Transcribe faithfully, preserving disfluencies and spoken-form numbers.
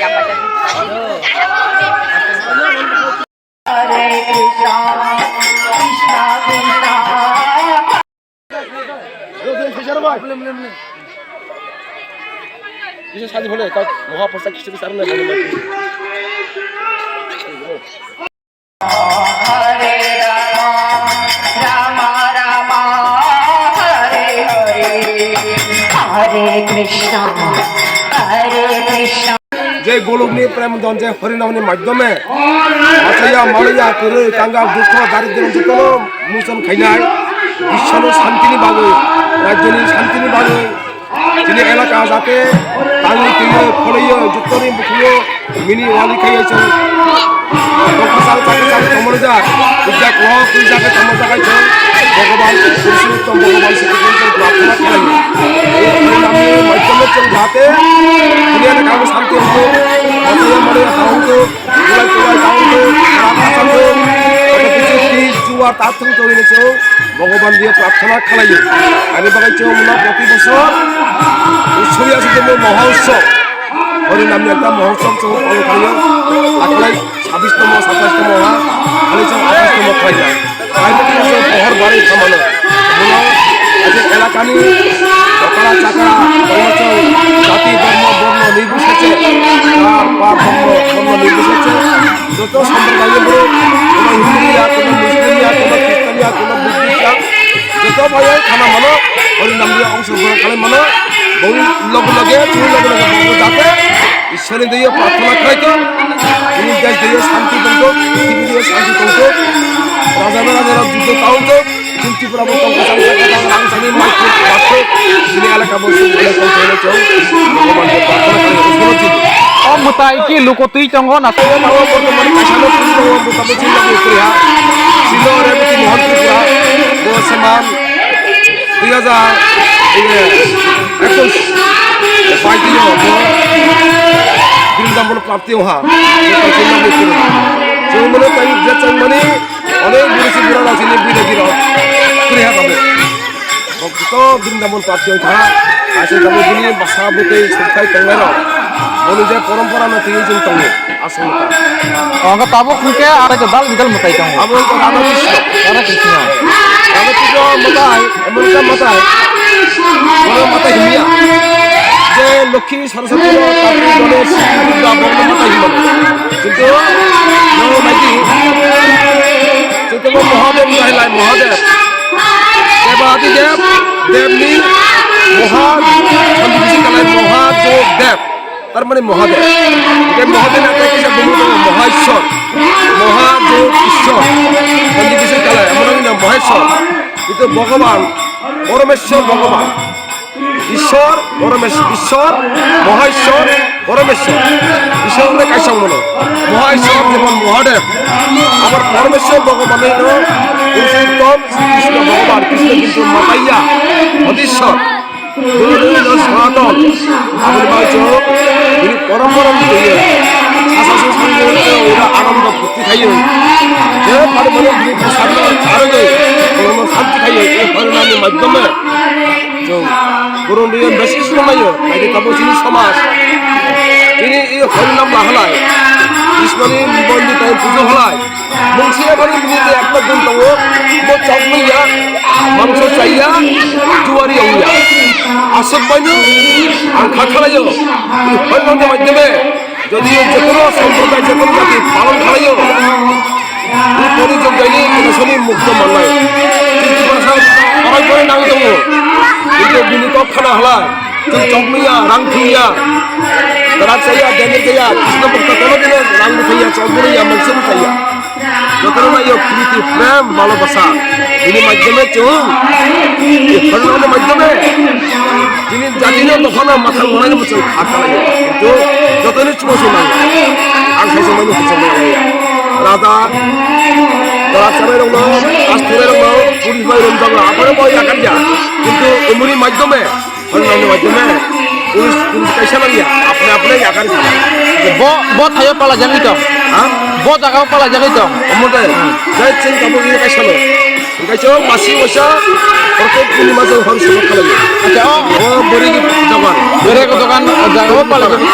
Hare Krishna, Krishna Krishna. Bisa sadi boleh, tak mau apa sakit, sakit sana boleh. Hare Rama, Rama Rama, Hare Hare, Hare Krishna, Hare Krishna. Je golokni prem don je horinamni madhyome achaya malaya kwrwi kangal dukho daridro jotono muchon khainai, biswano shantini bagwi, rajyoni shantini bagwi, chini elaka jate tangwi twiwi pholwiyo jottoni bukhuyo mini wali khaiyo chwng. Dophasal chakisal tomorjak, twijak rohok twijak tomorjak hai chwng. Bhogoban Purushottom Bhogoban Sri Krishna chwng prarthana khlaio. Ei namni madhyome chwng jate chini elaka shanti wngkho, achaya malaya ta wngkho. July, July, taun do, Rata Sando, abo kisa tij juwa tathung tongini chwng Bhogoban dio prarthana khlaio. Ani bagwi chwng mano proti bosor Surya Sujamo Moha Utsav, Hari Namni ekta Moha Utsav chwng palan khlaio. Aklai sabbish tomo, satais tomo ha, hali chwng atais tomo khlaina. Kaisa kaisa pohor barwi khamano. Bono aje elakani okra chakra, koimacho, jati, dhormo, borno, nirbiseche, par, par, dhormo, dhormo nirbiseche, joto sampradayni borok, kono Hindu ya, kono Muslim ya, kono Christian ya, kono Buddhist ya, joto bai khana mano, Hari Namni ya ongso borok khalai mano, boni loge loge, chini loge loge, boni jate, Ishwarni deiyo prarthana khlaito, bini dej deiyo shanti tongto, prithibi deiyo shanti tongto, raja raja rok juddo taunto, Chini Tripura bo tong kwchang kwchang rang sani mai khuk ba khuk, chini elaka bo suk bole tong tong chong, Bhogoban bo prarthana khlai, Ishwar chini. O mwtai ki luko twi tongo na? Tawo bortomani kaisa no twi tongo, bo tamo chini logi kwrwi ha. Chini Reboti Mohan Tripura, bo seman dui hajar ekush bai dino bo Brindaban prapti ha. Bo tamo chini logi kwrwi ha. Chwng mano tai je chwng mani Onek bwrwi se bura rok chini bwrwi rok kwrwi ha tabuk. Bok joto Brindaban prapti oi tha. Kaisa tabuk bini bwsa bwtwi sukthai tongnai rok. Boni je porompora no twiwi chwng tongo. Aswk no ta. O, hwnkhe tabuk hwnkhe aro khe dal bidal mwtai tongo. Abo wngkha Radha Krishna. Radha Krishna. Radha Krishna mwtai, emon khe mwtai. Bono mwtai himya. Je Lokhi Saraswati no Kartik Ganesh Durga borokno mwtai himo. Kintu nono naidi, Chaitanya Mahadev no hai lai Mahadev. Debadi Dev, Devni Maha, Sandipisi kalai Mahadev Dev. Tar mane Mahadev. Hingke Mahadev ni atai kisa bumu tongo Mahaishwar. Mahadev Ishwar. Sandipisi kalai, amo nangni nang Mahaishwar. Kintu Bhogoban, Poromeshwar Bhogoban. Ishwar, Poromesh-, Ishwar, Moha Ishwar, Poromeshwar. Ishwar hwnwi kaisa wngmano. Moha Ishwar jemon Mohadev. Abar Poromeshwar Bhogoban hwnwi no Purushottom Sri Krishna Bhogoban, Krishna kintu Mataiya, Madhishwar. Bini hwnwi no Sanatan. Aboni bagwi chwng bini porompora ni twiwi sasa sasa ni ura anando bhakti khaiwi. Je pari mani bini bwsarno charwgwi, borokno santi khaiwi, e pari mani madhyome. Chwng borok rwyan besi swnamlaio, naidi tabuk chini somaj. Chini i hori nam lahalai, Iswani nibondi tai pujo halai. Mungsi eboni bini tai ekta gun tongo, bo chokmwi ya, mangso chai ya, juari ong ya. Aswk baino ang kha khalaio, i hori namni madhyome. Jodi jotono somproday, jotono jati palon khlaio, bini pori jogdaini kailasani mukto mannai. Kintu bwsa parai parai nang tongo. Kintu bini kok khana hala, chwng chokmaya, rang thumya, dara chaya, dengir chaya, Krishna bhakta kono dino rang bwthaiya, chok bwrwiya, mangsa bwthaiya. Jotono naio priti, prem, bhalobasa. Bini madhyome chwng, e hornamni madhyome, chini jatino dophano mwthang manai muchung kha kalaio. Kintu jotoni chubachu nang. Ang saisa mani kuchung nang. Raja, dara chabai rokno, asthore rokno, police bai romjago, aphano bo yakarya. Kintu umuni madhyome, Hwnmani madhyome police, police kaisa nangya, apne apne yakar kha. Bo, bo thaio pala jagwi tong. Ha? Bo jagao pala jagwi tong. Omo de, jai chwng tamo ini kaisa no. Kaisa masi waisa, protek purnima jang hor sima khalai. Acha, o. O bori ni dogan. Bori ni dogan, o jagao pala jagwi.